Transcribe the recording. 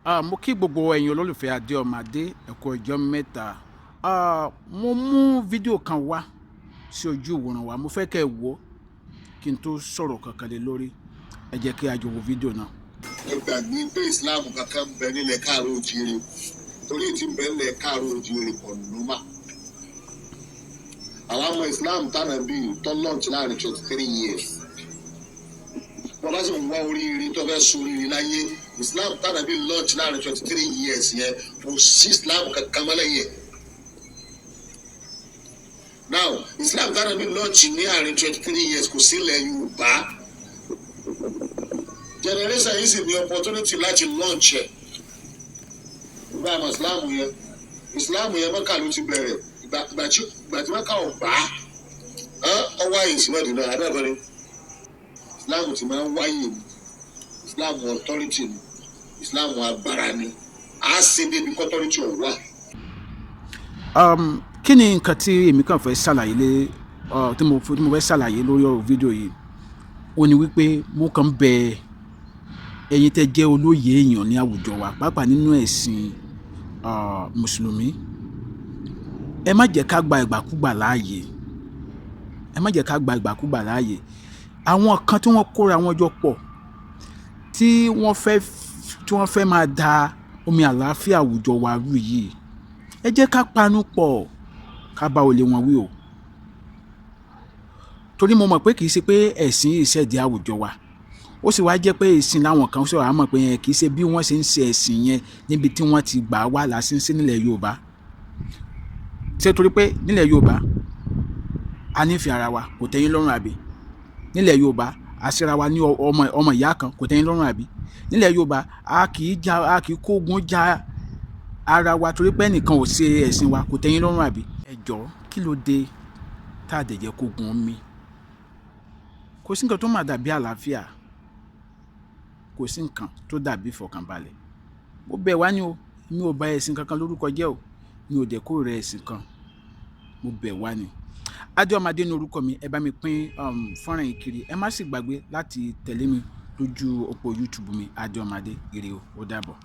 Mo kí gbogbo ẹ̀yin olólùfẹ́ Adéọmọadé, ẹ kú ọjọ́ mẹ́ta. Mo mú fídíò kan wá sí ojú ìwòran wa, mo fẹ́ kẹ́ ẹ wò ó kí n tó sọ̀rọ̀ kankan lé lórí. Ẹ jẹ́ kí a jọ wo fídíò náà. Ẹ gbàgbé pé Islam kankan ń bẹ nílẹ̀ káàró òjìire, torí tí ń bẹ nílẹ̀ káàró òjìire kò nùmà. Àwọn ọmọ Islam tánà bíi tó launch láàrin 23 years, wọ́n bá sì ń wá oríire tó fẹ́ sóríire láyé, Islam tánà bíi launch láàrin 23 years yẹn, kò sí Islam kankan mọ́ lẹ́yìn ẹ̀. Now, Islam tánà bíi launch ní àárín 23 years kò sí ilẹ̀ Yorùbá. Generation yìí sì ní opportunity láti launch ẹ̀. Ìgbà àmọ́ Islam yẹn, Mẹ́kà ló ti bẹ̀rẹ̀. Ìgbà tí Mẹ́kà ò gbà á, ọ wáyé sí Mẹ́dínà abẹ́ẹ̀kọ́ ni Islam ti máa ń wáyé ni. Islam authority ni, Islam agbára ni, á ṣe débi kí authority ò wà. Kí ni nǹkan tí èmi kàn fẹ́ ṣàlàyé lé tí mo fẹ́ ṣàlàyé lórí ọ̀rọ̀ fídíò yìí? Ó ní wípé mo kàn ń bẹ ẹ̀yin tẹ́ jẹ́ olóye èèyàn ní àwùjọ wa, pàápàá nínú ẹ̀sìn mùsùlùmí, ẹ má jẹ́ ká gba ìgbàkúgbà láàyè. Ẹ má jẹ́ ká gba ìgbàkúgbà láàyè. Àwọn kan tí wọ́n kóra wọn jọ pọ̀, tí wọ́n fẹ́ máa da omi àlàáfíà àwùjọ wa rú yìí, ẹ jẹ́ ká panu pọ̀, ká bá olè wọn wí o, torí mo mọ̀ pé kì í ṣe pé ẹ̀sìn yìí ṣẹ̀dí àwùjọ wa. Ó sì wá jẹ́ pé ìsìn láwọn kan sọ̀rọ̀, àmọ́ pé yẹn kì í ṣe bí wọ́n ṣe ń ṣe ẹ̀sìn yẹn níbi tí wọ́n ti gbà wá làásì ń ṣe nílẹ̀ Yorùbá. Ṣé torí pé nílẹ̀ Yorùbá a nífẹ̀ẹ́ ara wa kò tẹ́yín lọ́rùn, àbí nílẹ̀ Yorùbá a ṣera wa ní ọmọ ọmọ ìyá kan kò tẹ́yín lọ́rùn, àbí nílẹ̀ Yorùbá a kì í ja, a kì í kógun já ara wa torí pé ẹnìkan ò ṣe ẹ̀sìn wa kò tẹ́yín lọ́rùn, àbí? Ẹ jọ̀ọ́, kí ló dé tá a dẹ̀ jẹ́ kógun mi? Kò sí nǹkan tó máa dàbí àlàáfíà, kò sí nǹkan tó dàbí ìfọ̀kànbalẹ̀. Mo bẹ̀ wá ní o, mi ò bà ẹ̀sìn kankan lórúkọ jẹ́ o, mi ò dẹ̀ kórìíra ẹ̀sìn kan. Mo bẹ̀ wá ni. Adéọmọadé ní orúkọ mi. Ẹ bá mi pín fọ́nrán yìí kiri. Ẹ má sì gbàgbé láti tẹ̀lé mi lójú òpó YouTube mi, Adéọmọadé. Ire o, ó dàbọ̀.